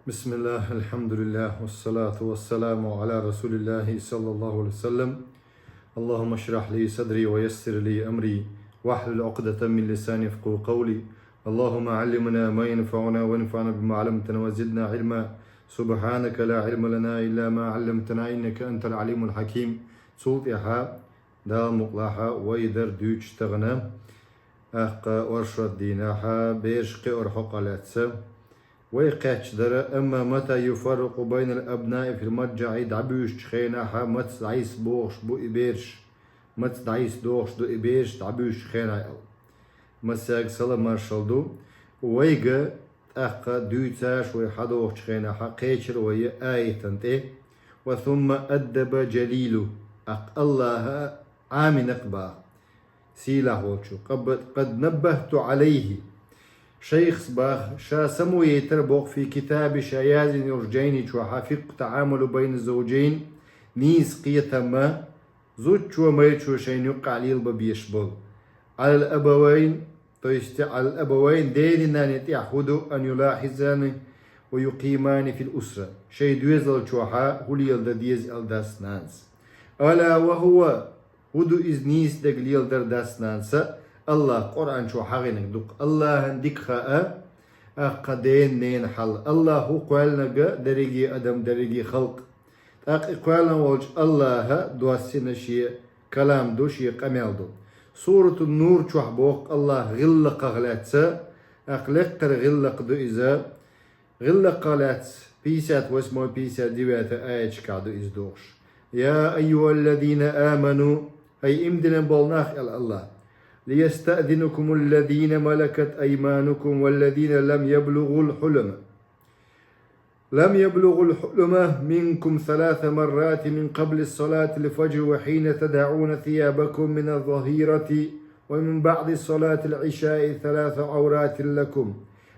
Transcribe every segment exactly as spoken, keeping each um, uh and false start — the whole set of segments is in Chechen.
بسم الله، الحمد لله، والصلاة والسلام على رسول الله صلى الله عليه وسلم. اللهم اشرح لي صدري ويسر لي أمري واحلل عقدة من لساني يفقهوا قولي. اللهم علمنا ما ينفعنا وانفعنا بما علمتنا وزدنا علما. سبحانك لا علم لنا إلا ما علمتنا إنك أنت العليم الحكيم. Цул тӀехьа Дала мукъалахь вай дар дуьйцуш тахана, тӀаккха оршот дийнахьа бераш кхиор хьокъал лаьцна. Вай кхаьчна дара: «أما متى يفرق بين الأبناء في المضجع», дӀабуьйсучу хенахьа маца дӀайса бохуш бу и бераш, маца дӀайса дохуш ду и бераш дӀабуьйсучу хенахь аьлла. Массаьрга салам маршалла ду. Вайга тӀаккха дуьйцуш вай хьадохучу хенахьа кхечира вай аятан тӀе: «وثم أدب جليله», тӀаккха Аллаха Ӏамийна-кх боху. Сийлахь волчо: «قد نبهت عليه». Шайхас боху, ша самаяйтира боху, «في كتابي», ша яздина йолчу жайни чохьа, «فقه التعامل بين الزوجين», нийса кхетам, зудчо, майрачо шайна юккъехь лелабан безаш болу. «على الأبوين», то есть «على الأبوين», ден-нанна тӀехь хӀун ду, «أن يلاحظان ويقيمان في الأسرة», шайн доьзал чохьа хӀун леладан деза аьлла дас-нанас. «ألا وهو», хӀун ду иза нийса дерг леладар дас-нанас? Аллаха Къуръан чохь хьахийнарг ду-кх. Аллахана дика хаьа, тӀаккха ден-ненан хьал. Аллаха хӀун кхоьллинарг дерриге адам, дерриге халкъ. ТӀаккха и кхоьллина волчу Аллаха доссийна шен калам ду, шен къамел ду. Суратун-Нур чохь боху Аллаха гӀиллакхах лаьцна, тӀаккха лекхара гӀиллакх ду иза, гӀиллакхах лаьцна пятьдесят восьмой, пятьдесят девятый аяташкахь ду иза дохуш: «يا أيها الذين آمنوا», хӀай иман дина болу нах, аьлла Аллаха, «ليستأذنكم الذين ملكت أيمانكم والذين لم يبلغوا الحلم». «لم يبلغوا الحلم منكم ثلاث مرات من قبل صلاة الفجر وحين تضعون ثيابكم من الظهيرة ومن بعد صلاة العشاء ثلاث عورات لكم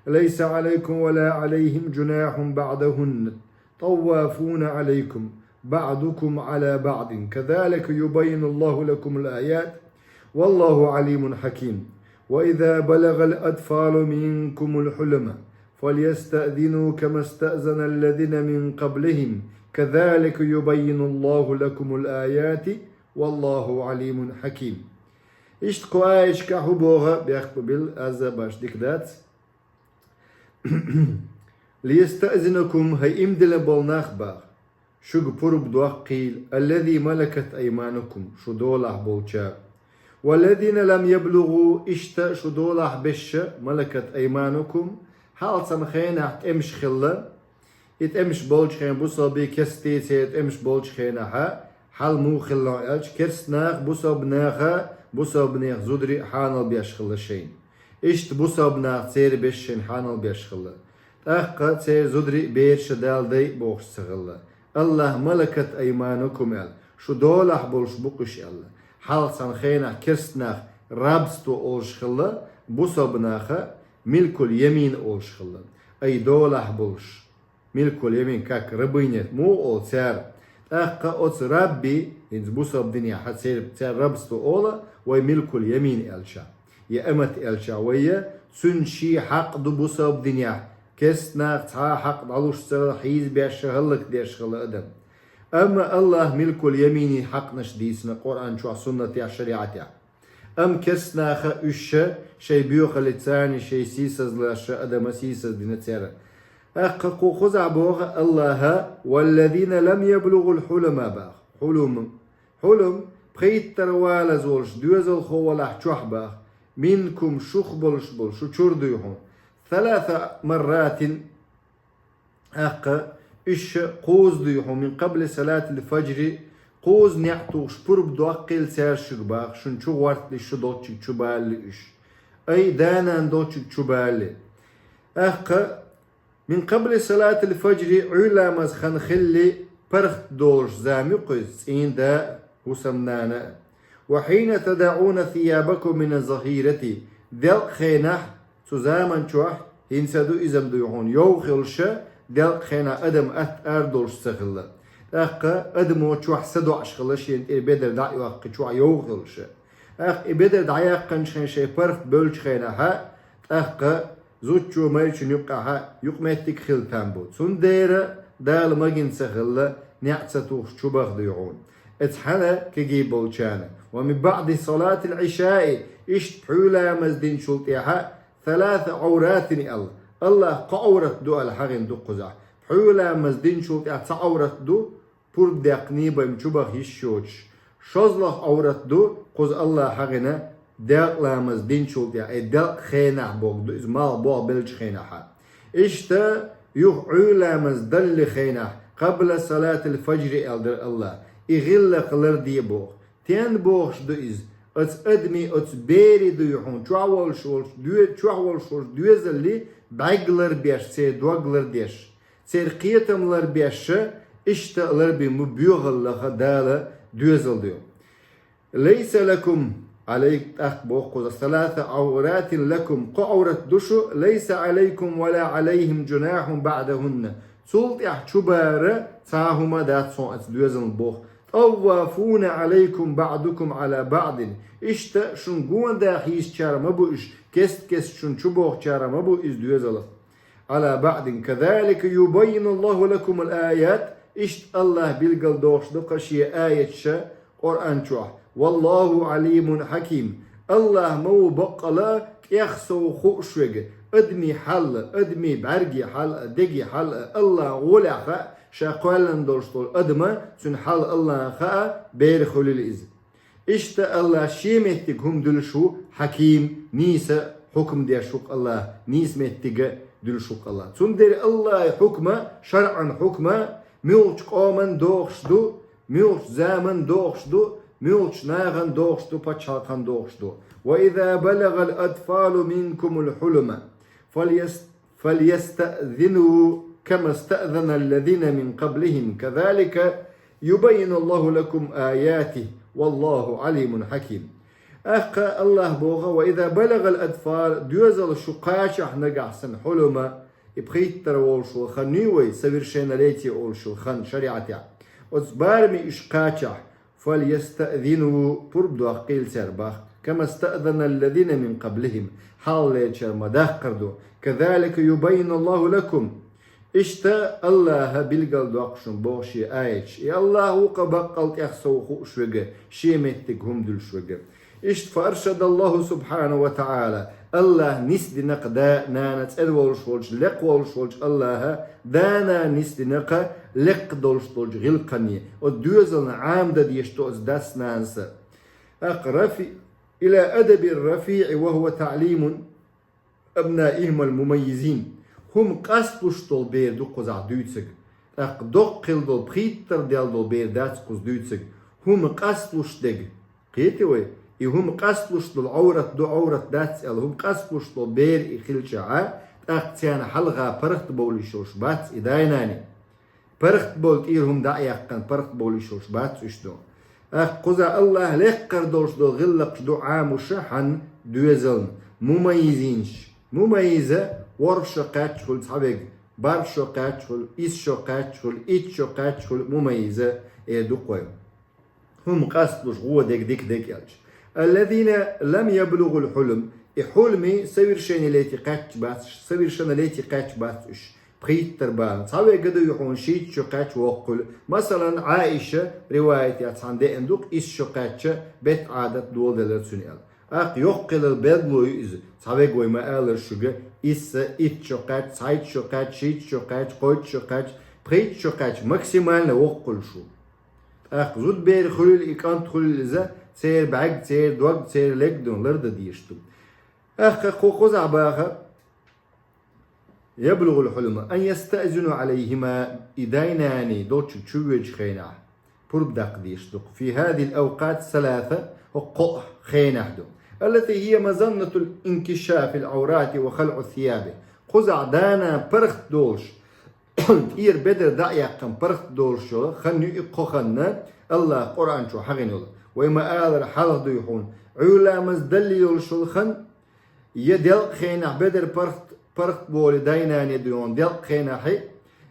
ليس عليكم ولا عليهم جناح بعدهن طوافون عليكم بعضكم على بعض كذلك يبين الله لكم الآيات والله عليم حكيم. وإذا بلغ الأطفال منكم الحلم فليستأذنوا كما استأذن الذين من قبلهم كذلك يبين الله لكم الآيات والله عليم حكيم». Иштта кху аяташкахь хӀун боху, бехк ма билла, аз а баш дика дац. «ليستأذنكم», хӀай иман дина болу нах, боху, шуьга пурба доккхийла, «الذين ملكت أيمانكم», шу долахь болчара. «والذين لم يبلغوا», иштта шу долахь берш, «ملكت أيمانكم», хьалха цхьана хенахь тӀемаш хилла, и тӀемаш болчу хенахь бусалбий, керстий церан тӀемаш болчу хенахьа, хьал муха хилла аьлча, керста наха, бусалба наха, бусалба нехан зударий хьанал беш хилла шайна. Иштта бусалба наха церан берш шайна хьанал беш хилла. ТӀаккха церан зударий, бераш Дала дай бохуш ца хилла. Аллаха «ملكت أيمانكم» аьлла, шу долахь болуш бу-кх уьш аьлла. Хьалха цхьана хенахь керста нах рабство олуш хилла, бусалба наха милкул ямин олуш хилла. Ай долахь болуш. Милкул ямин, как рабыня, муха олу цара? ТӀаккха оцу рабби, хӀинца бусалба динехь церан, цара рабство олу, вай милкул ямин аьлча, я амат аьлча вай, цуьнан шен хьакъ ду бусалба динехь, керста наха цхьа а хьакъ дӀалуш ца хилла, хьийзабеш, хӀаллакдеш хилла адам. Амма Аллаха милкул яминийн хьакънаш дийцина Къуръан чохь, суннатехь, шариӀатехь. Амма керста наха уьш шайн боьхаллица, шайн сийсазлаша адама сийсаздина цара. ТӀаккха кху кхузахь боху Аллаха: «والذين لم يبلغوا الحلم», боху. Хьулум. Хьулум, пхийттара валаза волуш, доьзалхо валахь чохь, боху. «Минкум», шух болуш болу, шу чуьра дуй хьуна. «ثلاث مرات», ТӀаккха уьш кхузза дуй хьуна, «من قبل صلاة الفجر», кхузза неӀ тухуш пурба доккхийла цара шуьга, боху, шуна чу гӀортале, шу долччиг чу балале уьш. Ай, да-нана долччиг чу балале. ТӀаккха «من قبل صلاة الفجر», Ӏуьйра ламаза хан хилале, паргӀат долуш зама ю-кх иза, цӀийнан да а, хӀусамнана а. «وحين تضعون ثيابكم من الظهيرة», делкъа хенахь, цу заман чохь, хӀинца а ду иза-м дуй хьуна, йовха йолуша, делкъа хенахь адам атта арадолуш ца хилла. ТӀаккха адамо чохь са доӀуш хилла, шена тӀера бедар дӀа а йоккхий, чохь йовха йолуша. ТӀаккха и бедар дӀаяьккхинчу хенахь, шайн паргӀат бевллачу хенахьа, тӀаккха Зудчо майрачун юккъехьа юкъметтиг хила там бу. Цундела Дала магийна ца хилла, неӀ ца тухуш чубаха дуй хьуна. Эцхьана кегий болчарна. ومن بعد صلاة العشاء, иштта пхьуьламаз динчул тӀехьа, ثلاث عورات аьлла. АллахӀа кхо Ӏаврат ду аьлла хьахийна ду кхузахь. Пхьуьламаз динчул тӀехьа цхьа Ӏаврат ду, пурба даьккхина бен чубаха йиш йоцуш. ШозлагӀа Ӏаврат ду кхуза АллахӀа хьахийна делкъа ламаз динчул тӀехьа, э, делкъа хенахь бохург ду, иза малхбола беллачу хенахьа. Иштта юха Ӏуьйра ламаз далале хенахь, قبل صلاة الفجر аьлла дара АллахӀа, и гӀиллакх ларде боху. Стенна бохуш ду иза? Оцу адамийн, оцу берийн дуй хьуна, чохь волуш волчу доь-, чохь волуш волчу доьзалан бӀаьрг ларбеш, церан дог лардеш, церан кхетам ларбеш, иштта ларбина бу боьхаллаха Дала доьзал дуй. ليس لكم عليك, тӀаккха боху кхуза, ثلاث عورات لكم, кхо Ӏаврат ду шу, ليس عليكم ولا عليهم جناح بعدهن. Цул тӀаьхьа чубара цхьа хӀума дац хьуна оцу доьзална боху. طوافون عليكم بعضكم على بعض. Иштта шуна гонах йийсачара ма бу уьш, кест-кеста шуна чубохучара ма бу иза доьзалах. على بعض كذلك يبين الله لكم الآيات. Иштта АллахӀа билгалдохуш ду-кх Шен аяташ Къуръан чохь. والله عليم حكيم. АллахӀ ма ву баккъала тӀех сов хууш верг, адамийн хьал а, адамийн бӀаьргийн хьал а, деггийн хьал а АллахӀан гӀолехь хаьа, Ша кхоьллина долуш долу адам, цуьнан хьал АллахӀан хаьа, бер хуьлийла иза. Иштта АллахӀ шен меттиг хӀума дуьллуш ву, Хьаким, нийса хьукам деш ву-кх АллахӀ, нийса меттиг дуьллуш ву-кх АллахӀ. Цундела АллахӀан хьукма, шарӀан хьукма, муьлхачу къоман дохуш ду, муьлхачу заман дохуш ду, муьлхачу нахана дохуш ду, пачхьалкхан дохуш ду. وإذا بلغ الأطفال منكم الحلم فليست-، فليستأذنوا كما استأذن الذين من قبلهم كذلك يبين الله لكم آياته والله عليم حكيم. ТӀаккха АллахӀа боху, وإذا بلغ الأطفال, доьзал шу кхачахь нагахь санна, хьулума, и пхийттара волуш волу хан ю вай, совершеннолетие олуш волу хан шариӀатехь. Оцу бараме уьш кхачахь, فليستأذنوا, пурба доккхийла цара боху, كما استأذن الذين من قبلهم, хьалхалерчара ма-даккхара ду. كذلك يبين الله لكم. Иштта АллахӀа билгалдоккхуш ду боху Шен аяташ. И АллахӀ ву-кх баккъала тӀех сов хууш верг, шен меттиг хӀума дуьллуш верг. Иштта فأرشد الله سبحانه وتعالى, АллахӀа нисдина-кх да-нана, цӀена волуш волчу, лекха волуш волчу АллахӀа да-нана нисдина-кх лекха долуш долчу гӀиллакхане, оцу доьзална Ӏамадан дезаш ду оцу дас-нанас. ТӀаккха رفيع، إلى أدب رفيع وهو تعليم أبنائهم المميزين. ХӀума къасталуш долу бер ду кхузахь дуьйцург. ТӀаккха доккха хилла долу, пхийттара даьлла долу бер дац кхуза дуьйцург. ХӀума къасталуш дерг. Кхетий вай? И хӀума къасталуш долу, Ӏоврат ду, Ӏоврат дац аьлла, хӀума къасталуш долу бер и хилча а, тӀаккха царна хьалха паргӀатбовлуш йолуш бац и дай-наний. ПаргӀатбовла тӀера хӀума дӀа а яьккхина, паргӀатбовлуш йолуш бац уьш ду. ТӀаккха кхуза АллахӀа лекха долуш долу гӀиллакхаш ду Ӏамош хьан доьзална. Мумаййизинаш. Мумаййиза ворхӀ шо кхаьчча хуьлу цхьа верг, бархӀ шо кхаьчча хуьлу, исс шо кхаьчча хуьлу, итт шо кхаьчча хуьлу мумаййиза, эр ду-кх вай. ХӀума къасталуш, вон дерг, дика дерг аьлча. الذين لم يبلغوا الحلم. И хьулми, совершеннолетие кхаьчча бац, совершеннолетие кхаьчча бац уьш. Пхийттара бахьана. Цхьа верг а дуй хьуна шийтта шо кхаьчча воккха хуьлу. Масалан, Ӏаиша риваятехь цхьаьна деана ду-кх, исс шо кхаьчча бетт Ӏадат доладелира цуьнан аьлла. ТӀаккха йоккха хилар белгало ю иза. Цхьа верг вай ма-аллара шуьга, исс, итт шо кхаьчча, цхьайтта шо кхаьчча, шийтта шо кхаьчча, кхойтта шо кхаьчча, пхийтта шо кхаьчча, максимально воккха хуьлуш ву. ТӀаккха зудабер хуьлийла и, кӀант хуьлийла иза, церан бӀаьрг, церан дог, церан лерг ду, лардан дезаш ду. ТӀаккха кху кхузахь баха, يبلغ الحلم أن يستأذنوا عليهما, и дай-наний долчу чувоьдучу хенахь, пурба даккха дезаш ду-кх. في هذه الأوقات الثلاثة, хӀокху кхоъ хенахь ду. التي هي مظنة انكشاف العورات وخلع الثياب. Кхузахь да-нана паргӀатдолуш, тӀера бедар дӀа а яьккхина, паргӀатдолуш йолу хан ю и кхо хан, АллахӀа Къуръан чу хьахийна йолу. Вай ма-аллара, хьалха дуй хьуна, Ӏуьйра ламаз далале йолуш йолу хан, я делкъа хенахь бедар паргӀат-, паргӀатбовлий дай-наний дуй хьуна делкъа хенахь,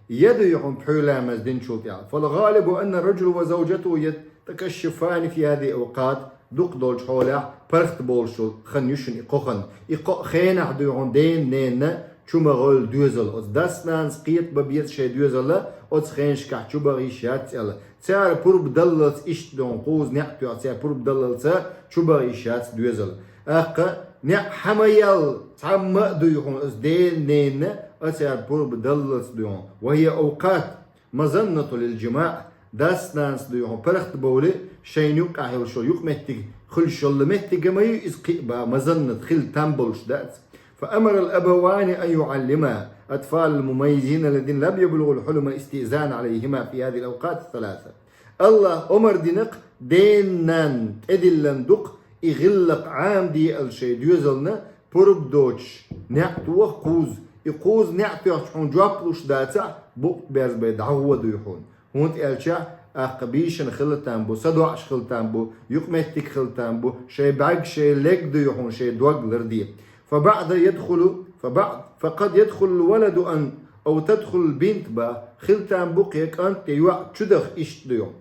я дуй хьуна пхьуьйра ламаз динчул тӀаьхьа. فالغالب أن الرجل وزوجته يتكشفان في هذه الأوقات. Дукха долчу хьолехь паргӀатбовлуш хан ю шуна и кхо хан. И кхо хенахь дуй хьуна дена-ненна чу ма гӀевлла доьзал. Оцу дас-нанас кхетабан беза шайн доьзал, оцу хенашкахь чу баха йиш яц аьлла. Цара пурба даллалц иштта дуй хьуна кхузза неӀ тоьхна, цара пурба даллалц чу баха йиш яц доьзал. ТӀаккха неӀ хьан ма ял, цхьамма а дуй хьуна оцу дена-ненна, а цара пурба даллалц дуй хьуна. وهي أوقات مظنة للجماع. Дас-нанас дуй хьуна паргӀатбовлий, шайна юккъехь йолуш йолу юкъаметтиг хуьлуш йолу меттиг ма ю иза, кхин а бан мазаннат хила там болуш дац. فأمر الأبوان أن يعلما أطفال المميزين الذين لم يبلغوا الحلم الاستئذان عليهما في هذه الأوقات الثلاثة. АллахӀа омар дина-кх дена-нанна, тӀедиллина ду-кх и гӀиллакх Ӏамаде аьлла шайн доьзална, пурба доцуш неӀ тоха кхузза. И кхузза неӀ тоьхча хьуна жоп луш дацахь, букъ берзабай дӀагӀо дуй хьуна. ХӀунда аьлча тӀаккха бийшина хила там бу, садоӀуш хила там бу, юкъаметтиг хила там бу, шайн бӀаьрг, шайн лерг дуй хьуна, шайн дог ларде. فبعد يدخل فبعد فقد يدخل الولد أن أو تدخل البنت, бан хила там бу-кх я кӀант, я йоӀ чу даха иштта дуй хьуна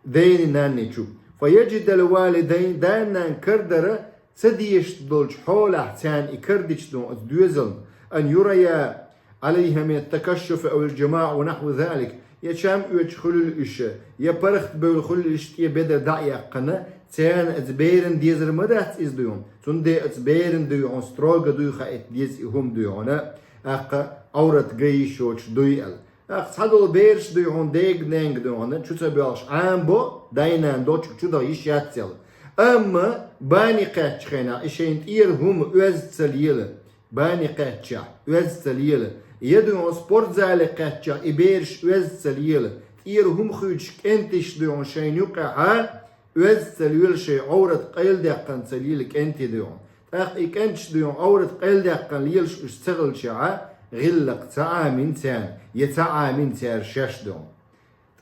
дена-нанна чу. فيجد الوالدين, да-нана карадара ца дезаш долчу хьолехь царна и карадича дуй хьуна оцу доьзална, أن يريا عليها من التكشف أو الجماع ونحو ذلك, я чам оьцуш хуьлийла уьш, я паргӀатбевлла хуьлийла уьш, тӀе бедар дӀа а яьккхина, царна оцу берана дезар ма дац иза дуй хьуна. Цундела оцу берана дуй хьуна строго дуй хаийта деза и хӀума дуй хьуна, тӀаккха Ӏоврат ган йиш йоцуш дуй аьлла. ТӀаккха цхьадолу бераш дуй хьуна дега-ненга дуй хьуна чу ца боьлхуш Ӏамабо, дай-нана долчух чу даха йиш яц аьлла. Амма бани кхаьччу хенахь и шайна тӀера хӀума оьзда ца лела, бани кхаьччехь оьзда ца лела, я дуй хьуна спортзале кхаьччехь и бераш оьзда ца лела, тӀера хӀума хуьйцуш кӀенташ дуй хьуна шайна юккъехьа оьзда ца лела, шайн Ӏоврат къайладаьккхина ца лела кӀентий дуй хьуна. ТӀаккха и кӀенташ дуй хьуна Ӏоврат къайладаьккхина лелаш уьш ца хилчахьа, гӀиллакх ца Ӏамийна царна, я ца Ӏамийна цара шаьш дуй хьуна.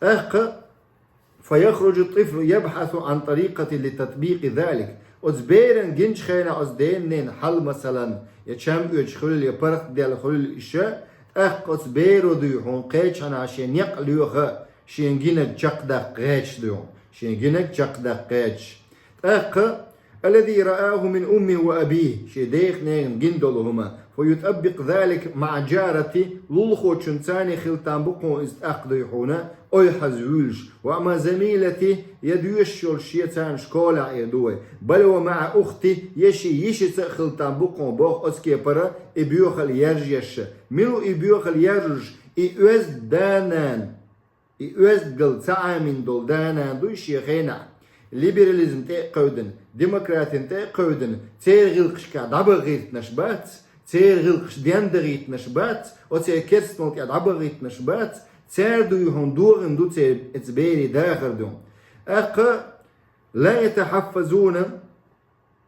ТӀаккха فيخرج الطفل يبحث عن طريقة لتطبيق ذلك. Оцу берана гиначу хенахь оцу дена-ненан хьал, масалан, я чам оьцуш хуьлийла, я паргӀатделла хуьлийла уьш, тӀаккха оцу беро дуй хьуна кхечхьана шен некъ лоьху, шен гинарг чекхдаккха гӀерташ дуй хьуна, шен гинарг чекхдаккха гӀерташ. ТӀаккха الذي رآه من أمه وأبيه, шен дех-нехах гина долу хӀума, فيطبق ذلك مع جارته, лулахочун царна хила там бу-кх хьуна иза тӀаккха дуй хьуна, ойхьаз вуьйлуш, ومع زميلته, я доьшуш йолу шен царна школехь эр ду вай, بل ومع أخته, я шен йишица а хила там бу-кх хьуна боху оцу кепара и боьхалла яржош. Мила ву и боьхалла яржош? И оьзда да-нана, и оьздангалла ца Ӏамийна долу да-нана дуй шен хенахь, либерализм тӀе а кхевдина, демократина тӀе а кхевдина, церан гӀиллакхашкахь дӀабахийтинарш бац, церан гӀиллакхаш дендахийтинарш бац, оцеран керстанал тӀе дӀабахийтинарш бац, цара дуй хьуна догӀина ду церан оцу берийн дахар дуй хьуна. ТӀаккха لا يتحفظون,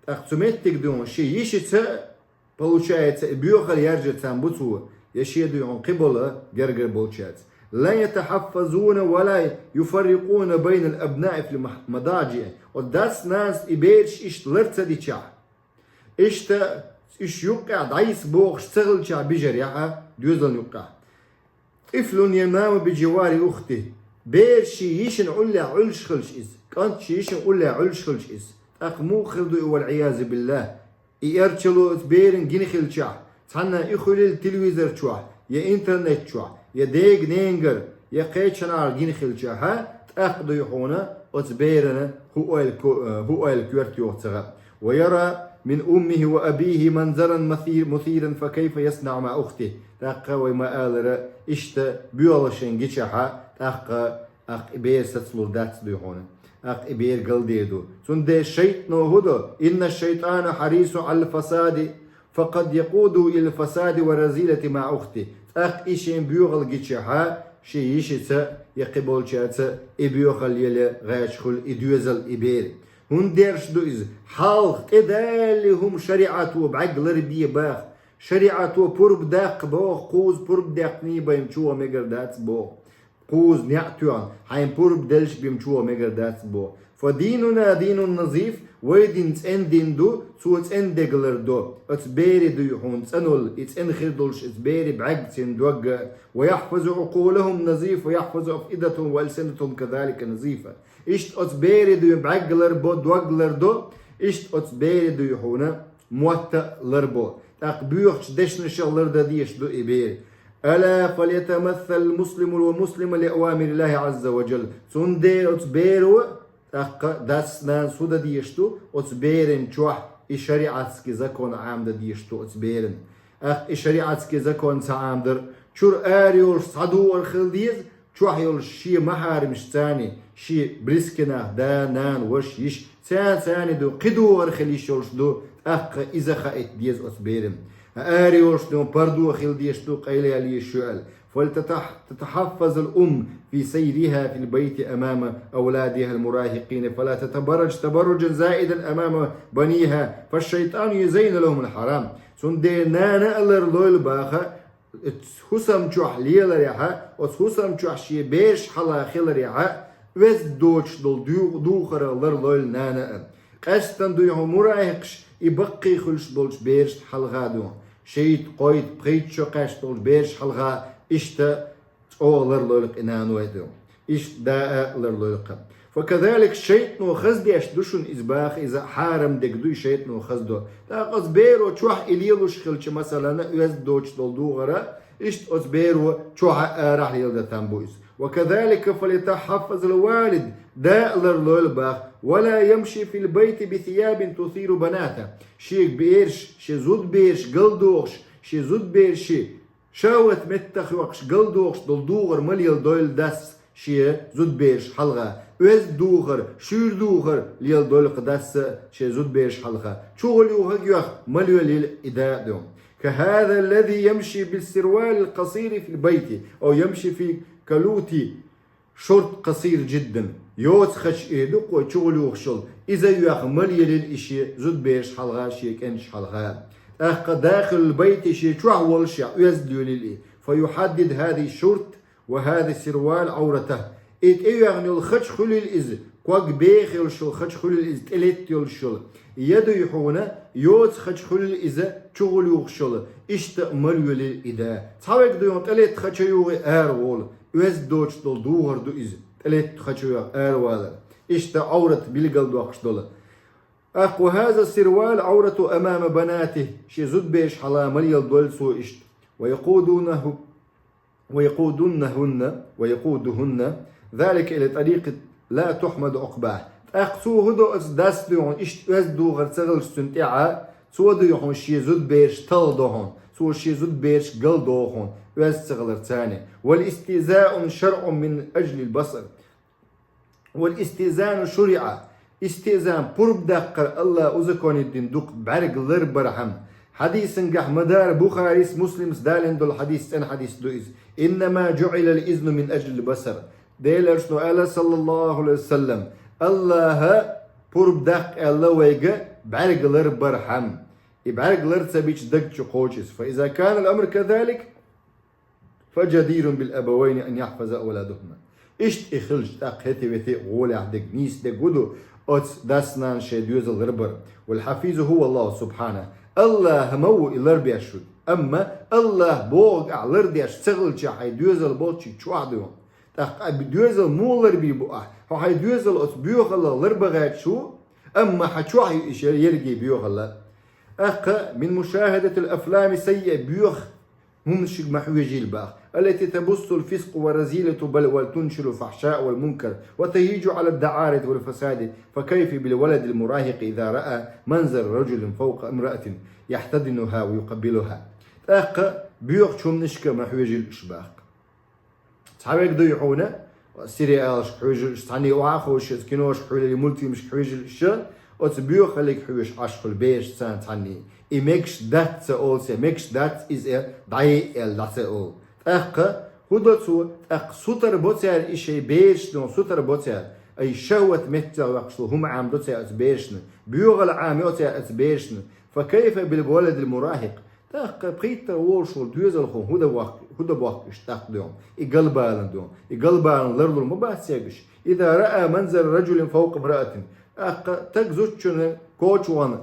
тӀаккха цу меттиг дуй хьуна шен йишица а, получается, и боьхалла яржар царна бу цо, я шен дуй хьуна кхиболу гергара болчаьрца. لا يتحفظون ولا يفرقون بين الأبناء في المح-, المضاجع. Оцу дас-нанас и бераш иштта лар ца дичахь, иштта уьш юккъехь дӀайиса бохуш ца хилчахь бижарехьа доьзална юккъехь. طفل ينام بجوار أخته. Бер шен йишина уллехь Ӏуьллуш хилча иза, кӀант шен йишина уллехь Ӏуьллуш хилча иза, тӀаккха муха хир ду и, والعياذ بالله? И эрчалло оцу берана гина хилчахь, цхьанна и хуьлийла телевизор чохь, я интернет чохь, я дега-ненгара, я кхечанхьара гина хилчахьа, тӀаккха дуй хьуна оцу берана хӀун ойла ко-, э, хӀун ойла коьрта йоху ца хаьа. ويرى من أمه وأبيه منظرا مثير-, مثيرا فكيف يصنع مع أخته. ТӀаккха вай ма-аллара, иштта боьхалла шайна гичахьа, тӀаккха, тӀаккха и бер сацалур дац дуй хьуна. ТӀаккха и бер галдер ду. Цундела шайтӀано хӀун до? إن الشيطان حريص على الفساد فقد يقوده إلى الفساد والرذيلة مع أخته. ТӀаккха и шен боьхалла гичахьа, шен йишица я кхиболчаьрца и боьхалла яла гӀерташ хуьлу и доьзал, и бер. ХӀунда дерш ду иза? Хьалха тӀедаллалц хӀума шариӀато бӀаьрг ларбе баха. ШариӀато пурба даккха боху, кхузза пурба даьккхина бен чу ван мегар дац боху. Кхузза неӀ тоьхна, хьайна пурба деллачу бен чу ван мегар дац боху. فديننا دين نظيف Вай дин цӀена дин ду, цо цӀена дег лардо. Оцу бере дуй хьуна цӀанвала, и цӀена хир долуш оцу бере бӀаьрг цуьнан догга а. ويحفظ عقولهم نظيفة، ويحفظ أفئدتهم وألسنتهم كذلك نظيفة. Иштта оцу бере дуй бӀаьрг ларбо, дог лардо, иштта оцу бере дуй хьуна мотт а ларбо. ТӀаккха боьхачу дешнашах лардан дезаш ду и бер. ألا فليتمثل المسلم والمسلمة لأوامر الله عز وجل. Цундела оцу беро, тӀаккха дас-нанас хӀун дан дезаш ду, оцу беран чохь и шариатский закон Ӏамадан дезаш ду оцу беран. ТӀаккха и шариатский закон ца Ӏамадар, чуьра ара йолуш цхьа духар хила деза, чохь йолуш шен махьарамаш царний, шен близкий нах, да, нана, ваша, йиша, царна царний ду, кхин духар хила йиш йолуш ду, тӀаккха иза хаийта деза оцу беран. Ара йолуш ду, пардо хила дезаш ду, къайлаяла йиш ю аьлла. فلتتح-، تتحفظ الأم في سيرها في البيت أمام أولادها المراهقين، فلا تتبرج تبرجا زائدا أمام بنيها، فالشيطان يزين لهم الحرام. Цундела нана а ларлойла баха, оцу хӀусам чохь леларехьа, оцу хӀусам чохь шен бераш хьалха хиларехьа, оьзда доцуш долу ду-, духарах ларлойла нана а. Къаьсттина дуй хьуна мурахьикъаш и баккхий хуьлуш болчу берашна хьалха ду. Шийтта, кхойтта, пхийтта шо кхаьчна долчу бераш хьалха иштта чӀогӀа ларлойла-кх и наной ду. Иштта да а ларлойла-кх. فكذلك шайтӀано хаздеш ду шуна иза баха, иза хьарам дерг ду и шайтӀано хаздо. ТӀаккха оцу беро чохь и лелош хилча, масалана, оьзда доцуш долу духара, иштта оцу беро чохь а арахь леладан там бу иза. وكذلك فليتحفظ الوالد да а ларлойла баха, ولا يمشي في البيت بثياب تثير بناته. Шен бераш, шен зудбераш галдохуш, шен зудбераш шен шахӀват меттах йоккхуш галдохуш долу духар ма леладойла дас шен зудбераш хьалха. Оьзда духар, шуьйра духар леладойла-кх дас шен зудбераш хьалха. ЧугӀула юхаг йоьхна ма лелийла и да а ду. كهذا الذي يمشي بالسروال القصير في البيت أو يمشي في كلوت شورت قصير جدا. Йоцу хача эр ду-кх вай чугӀула юхуш йолу. Иза а йоьхна ма лелийла и шен зудбераш хьалха, шен кӀенташ хьалха. ТӀаккха داخل البيت шен чохь волушехь оьзда лелийла и. فيحدد هذا الشورت وهذا السروال عورته. И тӀейоьхна йолу хача хуьлийла иза, ког беха йолуш йолу хача хуьлийла иза, тӀелетта йолуш йолу. Я дуй хьуна, йоцу хача хуьлийла иза, чугӀула юхуш йолу. Иштта а ма лелийла и да. Цхьаверг дуй хьуна тӀелетта хача юху ара волу. Оьзда доцуш долу духар ду иза, тӀелетта хача йоьхна аравалар. Иштта Ӏоврат билгалдоккхуш долу. ТӀаккха وهذا السروال عورته أمام بناته, шен зудбераш хьалха ма леладойла цо иштта. ويقودونه، ويقودنهن، ويقودهن ذلك إلى طريق لا تحمد عقباه. ТӀаккха цо хӀун до оцу дас дуй хьуна, иштта оьзда духар ца хилча цуьнан тӀехьа, цо дуй хьуна шен зудбераш талхадо хьуна, цо шен зудбераш галдоху хьуна, оьзда ца хилар царна. والاستئذان شرع من أجل البصر. والاستئذان شرع. Истиъзан, пурба даккхар АллахӀа узаконить дина ду-кх бӀаьрг ларбархьама. Хьадисангахь ма-дарра Бухарис, Муслимс далийна долу хьадис, цӀена хьадис ду иза. إنما جعل الإذن من أجل البصر. Делан Элчано аьлла, саллаллаху Ӏалайхи ва саллам, АллахӀа пурба даккха аьлла вайга бӀаьрг ларбархьама. И бӀаьрг лар ца бича даг чу кхочу иза. فإذا كان الأمر كذلك فجدير بالأبوين أن يحفظا أولادهما. Иштта и хилча, тӀаккха хӀетте-ветте гӀолехь дерг, нийса дерг хӀун ду, оцу дас-нанас шайн доьзал ларбар. والحفيظ هو الله سبحانه. АллахӀ ма ву и ларбеш ву. Амма АллахӀ бохург ахь лардеш ца хилча, хьайн доьзал болчу чохь ду. ТӀаккха а доьзал муха ларбийр бу ахь? Хьо хьайн доьзал оцу боьхаллах ларба гӀерташ ву, амма хьан чохь ю и шер ерриге боьхалла. ТӀаккха من مشاهدة الأفلام السيئة, боьха хӀуманашка ма хьоьжийла боху. التي تبث الفسق والرذيلة بل وتنشر الفحشاء والمنكر وتهيج على الدعارة والفساد، فكيف بالولد المراهق إذا رأى منظر رجل فوق امرأة يحتضنها ويقبلها. ТӀаккха боьхачу хӀуманашка ма хьоьжийла уьш боху. Цхьаверг дуй хьуна, сериалашка хьоьжуш, цхьанний охьа а ховшаш, киношка хьоьжуш, мультфильмашка хьоьжуш, оцу боьхаллига хьоьжуш Ӏаш хуьлу бераш царна цхьанний. И мегаш дац ца олу цара, мегаш дац иза дӀае аьлла дӀа ца олу. ТӀаккха хӀун до цо? ТӀаккха сутара бо цара и шайн берашна, сутара бо цара. Ай шахӀват меттах ваьккхаш долу хӀума Ӏамадо цара оцу берашна. Боьхалла Ӏамайо цара оцу берашна. فكيف بالولد المراهق؟ ТӀаккха пхийтта волуш волу доьзалхо хӀун дан бохку, хӀун дан бохку уьш тӀаккха дуй хьуна? И галбалан дуй хьуна. И галбалан ларлур ма бац цаьрга уьш. إذا رأى منظر رجل فوق امرأة. ТӀаккха таг зудчунна коча вахана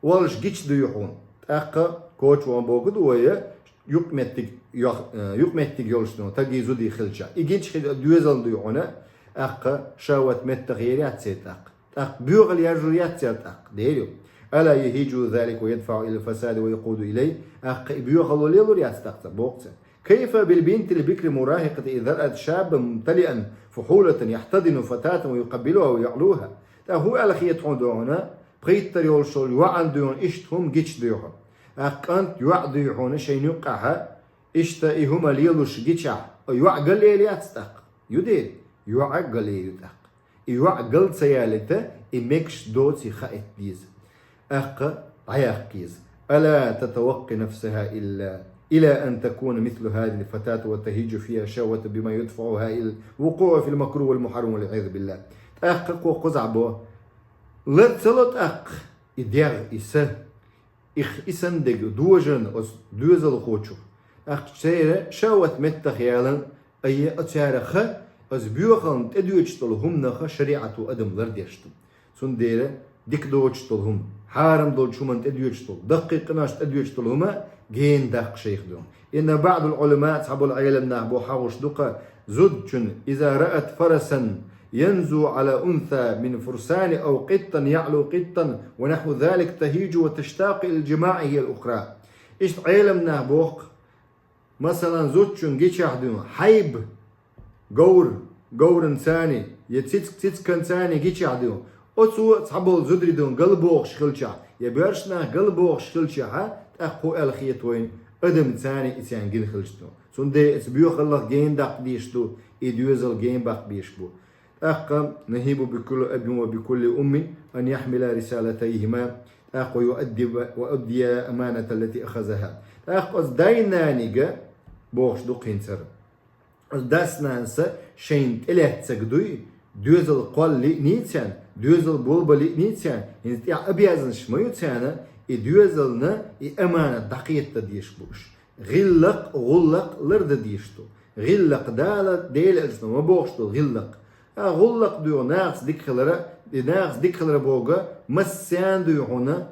волуш гича дуй хьуна. ТӀаккха коча вахана бохург ду вай, юкъаметтиг йох-, э, юкъаметтиг йолуш ду, таги зуди хилча. И гича хи-, доьзална дуй хьуна, тӀаккха шахӀват меттах ер яц церан тӀаккха. ТӀаккха боьхалла яржо яц церан тӀаккха, дера ю. ألا يهيج ذلك ويدفع إلى الفساد ويقود إليه. ТӀаккха и боьхалла лелор яц тӀаккха, боху цара. كيف بالبنت البكر المراهقة إذا رأت شابا ممتلئا فحولة يحتضن فتاة ويقبلها ويعلوها. ТӀаккха хӀун аьлла хета хьуна дуй хьуна, пхийттара йолуш йолу йоӀана дуй хьуна иштта хӀума гича дуй хьуна. ТӀаккха кӀант йоӀ дуй хьуна шайна юккъехь, иштта и хӀума лелош гичахь, йоӀ галъяьлла яц тӀаккха. Ю дера, йоӀ галъяьлла ю тӀаккха. И йоӀ гал ца ялийта, и мегаш доций хаийта деза. ТӀаккха дӀаяккха еза. ألا تتوقي نفسها إلا إلى أن تكون مثل هذه الفتاة وتهيج فيها الشهوة بما يدفعها إلى الوقوع في المكروه والمحرم والعياذ بالله. ТӀаккха кхо кхузахь бо. Лар ца ло тӀаккха и дегӀ, и са, и х-, и санна дерг дожарна оцу доьзалхочух. ТӀаккха церан шахӀват меттах ялан, айя, оцара ха, оцу боьхална тӀедоьдуш долу хӀуманах шариӀато адам лардеш ду. Цундела дика доцуш долу хӀума, хьарам долчу хӀуманна тӀедоьдуш долу, даккхий къиношна тӀедоьдуш долу хӀума гена даккха шайх ду. إن بعض العلماء, цхьаболу Ӏелам нах бо хьагӀуш ду-кха, зудчун, إذا رأت فرسا ينزو على أنثى من فرسان أو قطا يعلو قطا ونحو ذلك تهيج وتشتاق إلى الجماع هي الأخرى. Иштта Ӏелам нах боху-кха, масалан, зудчун гичахь дуй хьуна, хьайба, говр, говран цани, я цицк, цицкан цани гичахь дуй хьуна, оцо цхьаболу зударий дуй хьуна галбохуш хилчахь, я боьрша нах галбохуш хилчахьа, тӀаккха хӀун аьлла хета вайна, адам цани и царна гина хилча дуй хьуна. Цундела оцу боьхаллах гена даккха дезаш ду, и доьзал гена баккха безаш бу. ТӀаккха نهيب بكل أب وبكل أم أن يحملا رسالتيهما. ТӀаккха ويؤدب-, ويؤديا الأمانة التي أخذها. ТӀаккха оцу дай-нанига бохуш ду кхин цара. Оцу дас-нанас шайна тӀелаьцнарг дуй, доьзал кхолла лиъний царна, доьзал болабан лиъний царна, хӀинца тӀехь обязанность ма ю царна, и доьзална и аманат дӀакхетта дезаш бу уьш. ГӀиллакх, гӀуллакх лардан дезаш ду. ГӀиллакх Дала, Делан элчано ма бохуш долу гӀиллакх. А гӀуллакх дуй хьуна нахаца дика хилар, и нахаца дика хилар бохург массарна дуй хьуна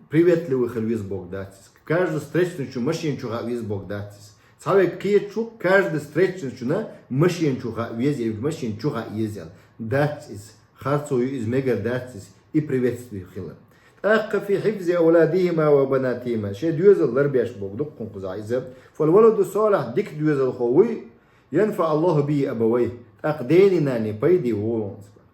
приветливый хила веза бохург дац иза. Каждый встречный чу машина чу хаа веза бохург дац иза. Цхьаверг кхеташ ву, каждый встречный чунна машина чу хаа веза, я машина чу хаа еза аьлла. Дац иза. Харцо ю иза, мегар дац иза, и приветствие хилар. ТӀаккха في حفظ أولادهما وبناتهما, шайн доьзал ларбеш бохург ду-кха кхунна кхузахь иза. فالولد الصالح, дика доьзалхо вуй, ينفع الله به أبويه, тӀаккха дений-наний пайде волу хьуна цунах.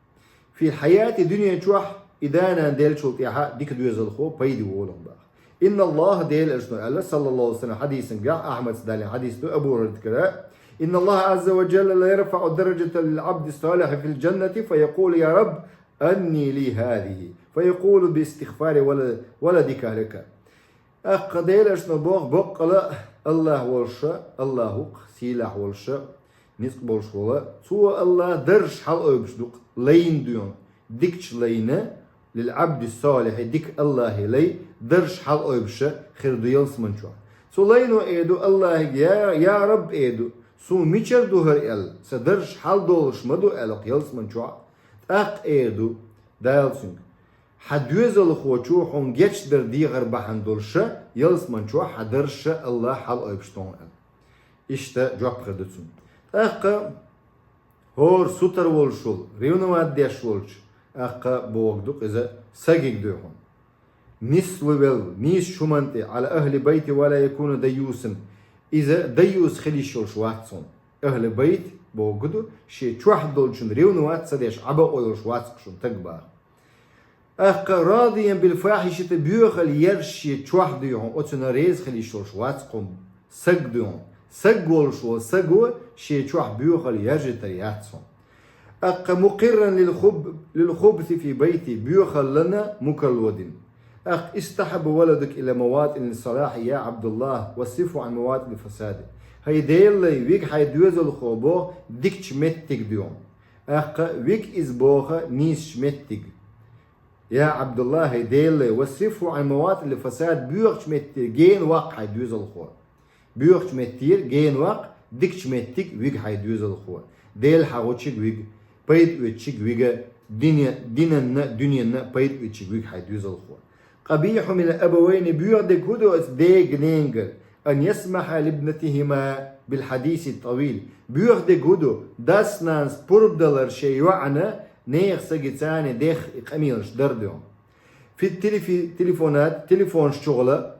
في الحياة, дуьнен чохь, и да-нана деллачул тӀаьхьа дика доьзалхо пайде волу хьуна боху. إن الله, Делан элчано аьлла, صلى الله عليه وسلم, хьадисангахь, Ахьмада далийна хьадис ду, Абу ХӀурайратагара: إن الله عز وجل ليرفع درجة العبد الصالح في الجنة فيقول: يا رب، أنى لي هذه، فيقول باستغفار ول-، ولدك لك. ТӀаккха Делан элчано боху, боккъала а АллахӀ волуш, АллахӀ ву-кха, сийлахь волуш, ницкъ болуш волу, цо АллахӀа даржаш хьалаойбуш ду-кха, лайна дуй хьуна, дикачу лайна, للعبد الصالح, дика АллахӀан лай, даржаш хьалаойбуш хир ду ялсамани чохь. Цу лайно эр ду АллахӀига: я, я Рабб, эр ду, суна мичара ду хӀара аьлла, сан даржаш хьаладолуш ма ду аьлла ялсамани чохь. ТӀаккха эр ду Дала цуьнга: хьан доьзалхочо хьуна гечдар дехар бахьана долуш ялсамани чохь хьан даржаш АллахӀа хьалаойбуш ду хьуна аьлла. Иштта жоп хир ду цуьнан. ТӀаккха хӀора сутара волуш волу, ревновать деш волчу, тӀаккха бохург ду-кха иза, сагиг дуй хьуна. Нисло велла, нийсачу хӀуманна тӀе, على أهل بيته ولا يكون ديوثا. Иза дайюс хила йиш йолуш вац хьуна. Ахьлу байт бохург ду, шен чохь долчунна ревновать ца деш, Ӏа бакъо йолуш вац-кха шуна таг боху. ТӀаккха راضيا بالفاحشة, боьхалла яржаш шен чохь дуй хьуна, оцунна реза хила йиш йолуш вац-кха хьуна саг дуй хьуна. Саг волуш волу саго шен чохь боьхалла яржийтар яц хьуна. ТӀаккха مقرا للخب-, للخبث في بيته, боьхаллана мукарло дина. ТӀаккха استحب ولدك إلى مواطن الصلاح يا عبد الله واصرفه عن مواطن الفساد. ХӀай Делан лай, вига хьайн доьзалхо боху дикачу меттиг дуй хьуна. ТӀаккха вига иза боху нийсачу меттиг. Я Ӏабдулла, хӀай Делан лай, واصرفه عن مواطن الفساد, боьхачу меттера гена ваккха хьайн доьзалхо. Боьхачу меттера гена ваккха, дикачу меттиг вига хьайн доьзалхо. Дела хьахочиг вига, пайда оьцучиг вига, Дине-, динанна, дуьненна пайда оьцуш вуйг хьай доьзалхо. قبيح من الأبوين, боьха дерг хӀун ду оцу дега-ненгара, أن يسمح لابنتهما بالحديث الطويل. Боьха дерг хӀун ду, дас-нанас пурба далар шен йоӀана, нехан сагица цхьана дехха и къамелаш дар дуьйхьа. في التلف-، التلفونات, телефонаш чухула,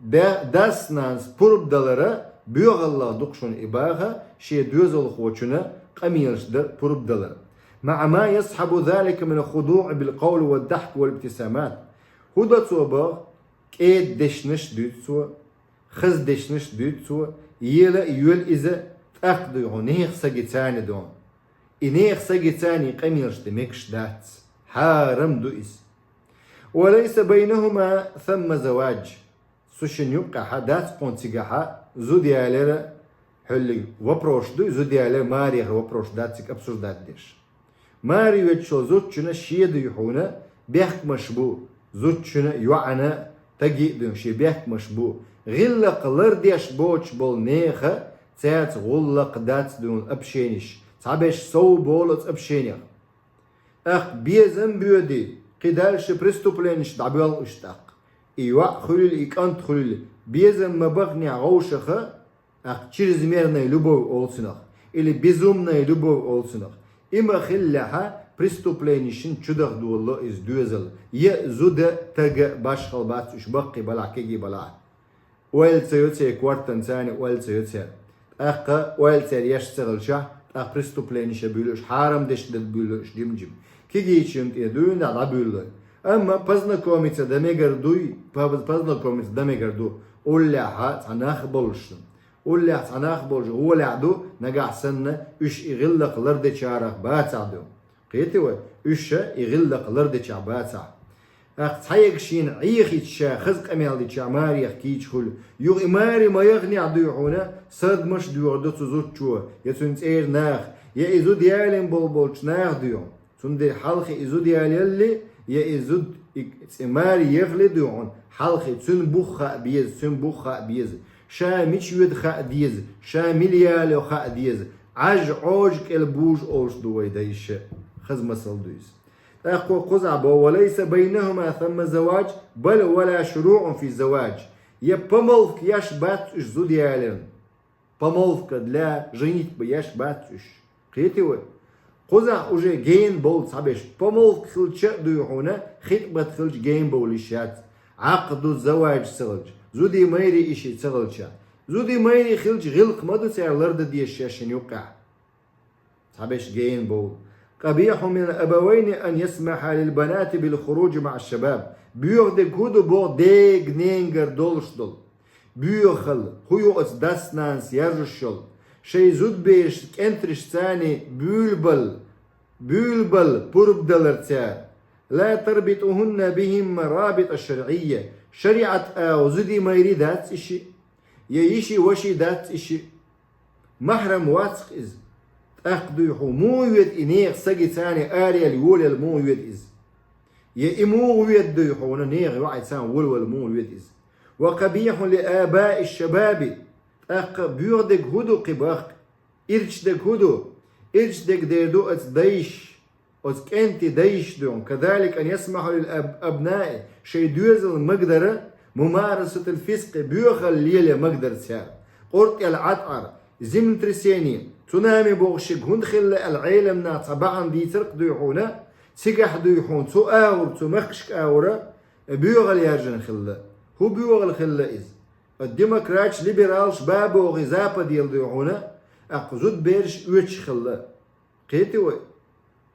да-, дас-нанас пурба далара боьхаллах ду-кх шуна и баха, шен доьзалхочунна къамелаш дар пурба далар. مع ما يصحب ذلك من الخضوع بالقول والضحك والابتسامات. ХӀун до цо боху? КӀеда дешнаш а дуьйцу цо, хаза дешнаш а дуьйцу цо, ела а йоьлу иза, тӀаккха дуй хьуна нехан сагица цхьана дон. И нехан сагица цхьана и къамелаш дан мегаш дац. Хьарам ду иза. وليس بينهما ثم زواج. Цу шинна юккъехьа дац кхунна цигахьа зуда ялара, хьуьллиг вопрос дуй, зуда ялара, марехара вопрос дац цига обсуждать деш. Маре йоьдучу зудчунна шен дуй хьуна бехкамаш бу, зудчунна, йоӀана, стаге а дуй хьуна шен бехкамаш бу. ГӀиллакх лардеш боцуш болу нехан, цаьрца гӀуллакх дац дуй хьуна общениш, цхьаберш сов болу оцу общенех. ТӀаккха безам боьдий, кхин дальше преступленеш дӀабоьлху уьш тӀаккха. И йоӀ хуьлийла, и кӀант хуьлийла, безам ма баханехь вовшаха, тӀаккха чрезмерная любовь олу цунах, или безумная любовь олу цунах. И ма хиллехьа, преступленешна чу дахдолало иза доьзал. Я зуда, стага башхалла бац уьш баккхий балахь, кегий балахь. Ойла ца йо церан кортанца, царна ойла ца йо церан. ТӀаккха ойла церан еш ца хилчахь, тӀаккха преступленеш буьйлу уьш, хьарам дешна дан буьйлу уьш жим-жим. Кегийчунна тӀе дуьйна дӀабуьйлу. Амма познакомиться дан мегар дуй, по-, познакомиться дан мегар ду. Уллехьа цхьа нах болуш. Уллехь цхьа нах болуш гӀолехь ду, нагахь санна уьш и гӀиллакх лардечарах бацахь ду. Кхетий вай, уьш ша и гӀиллакх лардечахь бацахь. ТӀаккха цхьаерг шена Ӏехийча, ша хаза къамел дичахь, марех кийча хуьлу. Юха и маре ма яханехь дуй хьуна, сардамаш а доьхур ду цу зудчо, я цуьнан цӀера нах, я и зуда ялийна болу болчу наха дуй хьуна. Цундела хьалхе и зуда ялаялли, я и зуда и цӀе маре яхале дуй хьуна, хьалхе цуьнан бух хаа беза, цуьнан бух хаа беза. Ша мича воьду хаа деза, ша мила ялайо хаа деза, Ӏаж Ӏожа кӀел бужа олуш ду вай дайша. Хаза масал ду иза. ТӀаккха кхузахь бо: وليس بينهما ثم زواج، بل ولا شروع في الزواج. Я помолвка еш бац уьш зуда яларна. Помолвка для женитьбы еш бац уьш. Кхетий вай? Кхузахь уже гена бовлу цхьаберш, помолвка хилча а дуй хьуна, хитӀбат хилча гена бовла йиш яц. Ӏакъду заваж ца хилча, зудий майрий и шиъ ца хилча. Зудий майрий хилча, гӀиллакх ма ду цара лардан дезаш шаьш шина юккъехь. Цхьаберш гена бовлу. قبيح من الأبوين أن يسمح للبنات بالخروج مع الشباب. Боьха дерг хӀун ду боху дега-ненгара долуш долу? Боьхалла, хӀун ю оцу дас-нанас яржуш йолу? Шайн зудбераш кӀентаршца царна буьйлабала, буьйлабала пурба далар цара. لا تربطهن بهم رابطة شرعية. ШариӀат агӀо зудий майрий дац и шиъ, я йиший-ваший дац и шиъ. Махьрам вац-кх иза. ТӀаккха дуй хьуна, муха воьду и нехан сагица царна араяьлла, йолаелла муха воьду иза? Я и муха воьду дуй хьуна, нехан йоӀаца царна волавала муха воьду иза? وقبيح لآباء الشباب. ТӀаккха боьха дерг хӀун ду кхин боху? Ирча дерг хӀун ду? Ирча дерг дер ду оцу дайша, оцу кӀентий дайша дуй хьуна. كذلك أن يسمح للأبناء, шайн доьзална магадара, ممارسة الفسق, боьхалла лелаян магадара цара. КъуртӀел ӀатӀар, землетрясение, цунами бохуш шег хӀунда хилла аьлла, Ӏеламнаха цхьа бахьана дийцар-кх дуй хьуна, цигахь дуй хьуна, цу агӀор, цу мехкашка агӀора боьхалла яьржина хилла. ХӀун боьхалла хилла иза? Демократаш, либералаш ба бохий Западела дуй хьуна, тӀаккха зудбераш оьцуш хилла. Кхетий вай?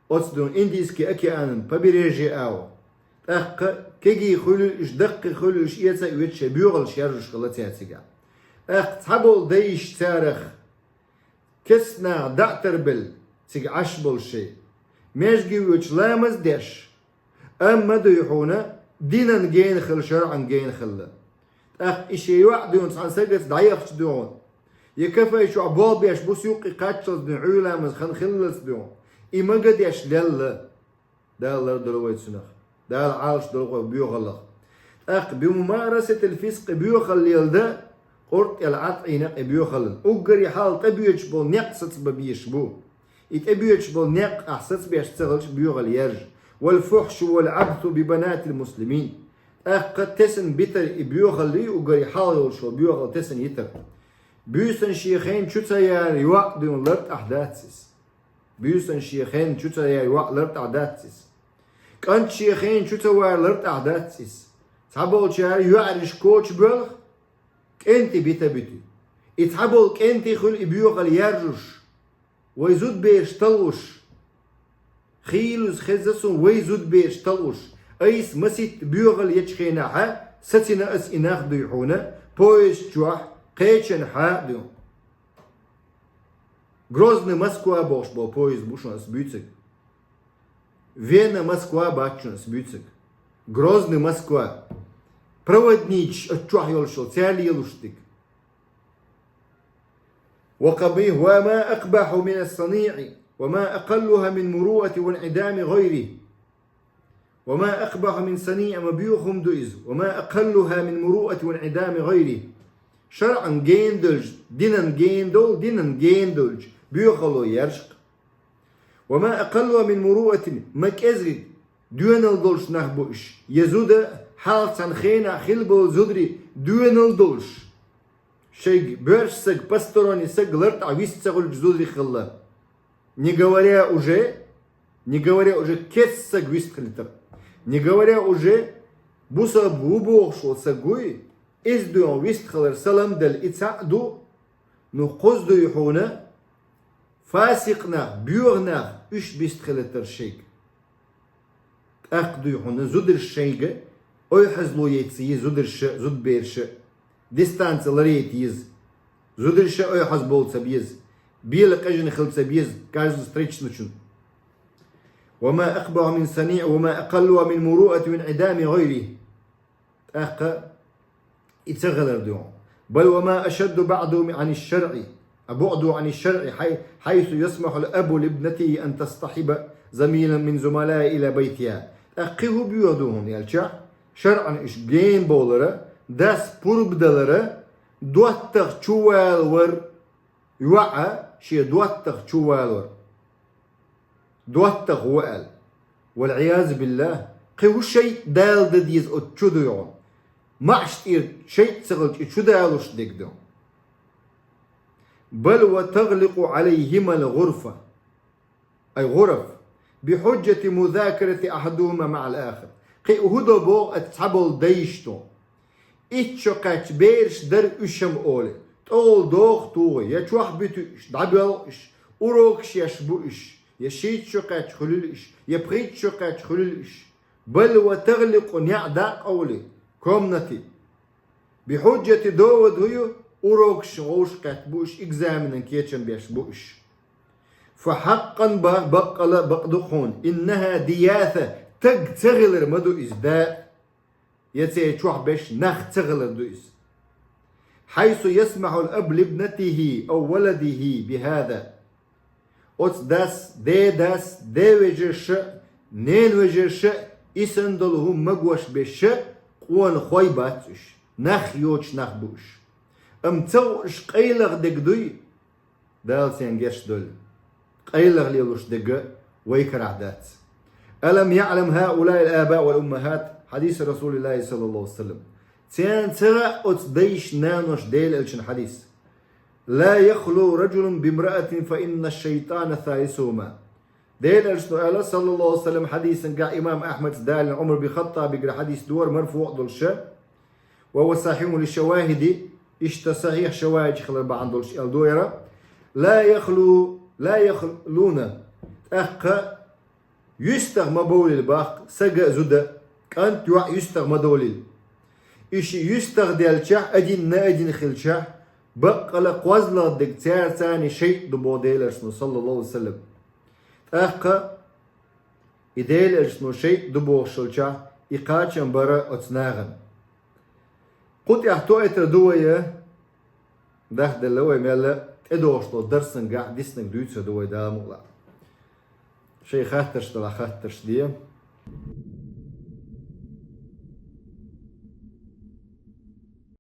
Оцу дуьйна Индийский океанан побережье агӀо. ТӀаккха кегий хуьлийла уьш, даккхий хуьлийла уьш, эца а оьцуш, шайн боьхаллаш яржуш хилла цара цигахь. ТӀаккха цхьаболу дайша царах кестнах дӀа а тарбелла, цига Ӏаш болу шайн, маьждиге воьдуш ламаз а деш, амма дуй хьуна, динан гена хилла, шарӀан гена хилла. ТӀаккха и шен йоӀ дуй хьуна цхьана сагаца дӀаяхча дуй хьуна, я кафе чохь болх беш буса юккъе кхаччалц дуй хьуна, Ӏуьйра ламаз хан хиллалц дуй хьуна, и мага деш лелла. Дала лардойла вай цунах. Дала Ӏалашдойла вай боьхаллах. ТӀаккха بممارسة الفسق, боьхалла лелдан, къуртӀел ӀатӀийна и боьхаллан. Уггаре хьалха тӀебоьдуш болу некъ сацабан безаш бу. И тӀебоьдуш болу некъ ахь сацабеш ца хилча боьхалла яржа. والفحش والعبث ببنات المسلمين. ТӀаккха тесна битар и боьхаллий, уггаре хьалха йолуш йолу боьхалла тесна йитар. Буьйсанна шен хенна чу ца яра йоӀ дуьйна лартӀахь дац иза. Буьйсанна шен хенна чу ца яра йоӀ лартӀахь дац иза. КӀант шен хенна чу ца вара лартӀахь дац иза. Цхьаболчара йоӀариш коча боьлху, кӀентий бита буьту. И цхьаболу кӀентий хуьлу и боьхалла яржуш. Вай зудабераш талхуш. Хийлаза хеза суна вай зудабераш талхуш. Айса маситта боьхалла ечу хенахьа, сацийна ас и нах дуй хьуна, поезд чохь, кхечанхьа а дуй. Грозный, Москва бохуш болу поезд бу шуна ас буьйцург. Вена, Москва бац шуна ас буьйцург. Грозный, Москва. Проводничаш оцу чохь йолуш йолу, цара лелуш дика. وقبيح وما أقبح من الصنيع وما أقلها من مروءة وانعدام غيره. وما أقبح من صنيع, ма боьха хӀума ду иза. وما أقلها من مروءة وانعدام غيره. ШарӀан гена долчу, динан гена долу, динан гена долчу боьхалло яржа. وما أقلها من مروءة, ма кӀезиг доьналла долуш нах бу уьш. Я зуда, хьалха цхьана хенахь хилла болу зударий доьналла долуш. Шайга боьрша саг, посторонний саг лартӀахь вист ца хуьлучу зударий хилла. Не говоря уже, не говоря уже кеца саг вист хилийтар. Не говоря уже бусалба ву бохуш волу саг вуй, иза дуьйна вист хилар салам делла и цхьаъ ду, ну кхуза дуй хьуна, фасикъ нах, боьха нах, уьш вист хилийтар шайга. ТӀаккха дуй хьуна зударша шайга ойхьазло яйта ца еза, зударша, зудаберша дистанци ларъяйта еза. Зударша ойхьазбовла ца беза. Бела къежна хила ца беза, каждый встречнучун. وما أقبح من صنيع وما أقلها من مروءة وانعدام غيره. ТӀаккха и ца хилар ду. بل وما أشد بعده عن الشرع، بعده عن الشرع، حي-، حيث يسمح الأب لابنته أن تصطحب زميلا من زملائها إلى بيتها. ТӀаккха кхин хӀун боьха ду хӀунда аьлча, шарӀан уьш гена бовлара, дас пурба далара, доттагӀа чувалавар, йоӀа шен доттагӀа чувалавар. ДоттагӀа ву аьлла. والعياذ بالله. Кхин хӀун шайтӀа далла дан деза оцу чу дуй хьуна? МаӀаш тӀера шайтӀа ца хилча, и чу далуш дерг ду. بل وتغلق عليهما الغرفة، أي غرف، بحجة مذاكرة أحدهما مع الآخر. Кхин хӀун до боху оцу цхьаболу дайша тхуна? Итт шо кхаьчча бераш дара уьш-м олий, тӀехула доху тухий, я чохь буьту уьш, дӀабоьлху уьш, урокаш еш бу уьш, я шийтта шо кхаьчча хуьлийла уьш, я пхийтта шо кхаьчча хуьлийла уьш. بل وتغلق, неӀ даккха олий, комнати. بحجة, довод хӀун ю, урокаш вовшахкхетта бу уьш, экзаменан кечам беш бу уьш. فحقا, ба-, баккъала а бакъ ду хьуна, إنها دياثة, таг ца хилар ма ду иза, да. Я церан чохь берш нах ца хилар ду иза. حيث يسمح الأب لابنته أو ولده بهذا. Оцу дас, ден дас, ден вежарша, ненан вежарша, и санна долу хӀума магош берша, къонахой бац уьш, нах йоцуш нах бу уьш. Амма ца хууш къайлаха дерг дуй, Дала церан гечдойла. Къайлаха лелош дерг вай карахь дац. ألم يعلم هؤلاء الآباء والأمهات حديث رسول الله صلى الله عليه وسلم. Царна ца хаьа оцу дайша, наноша Делан элчан хьадис. لا يخلو رجل بامرأة فإن الشيطان ثالثهما. Делан элчано аьлла, саллаллаху алейхи ва саллям, хьадисан гахь имам Ахьмада далийна Ӏумар бин Хаттабигара хьадис дора, марфуъ долуш. وهو صحيح للشواهد, иштта сахьихь шавахӀидаш хилар бахьана долуш аьлла ду яра. لا يخلو، لا يخلون. ТӀаккха юьстах ма бовлийла боху, сага а, зуда а, кӀант, йоӀ юьстах ма довлийла. И шиъ юьстах делчахь, один на один хилчахь, баккъала кхозлагӀа дерг цаьрца шайтӀа ду боху Делан элчано, саллаллаху алейхи ва саллям. ТӀаккха и Делан элчано шайтӀа ду бохуш хилчахь, и кхачам бара оцу нахана. Кху тӀехь тоьар ду вай, дахделла вай мел тӀедогӀуш долу дарсан гахь диснарг дуьйцур ду вай, Дала мукъ лахь. Шайн хаттарш делахь, хаттарш де.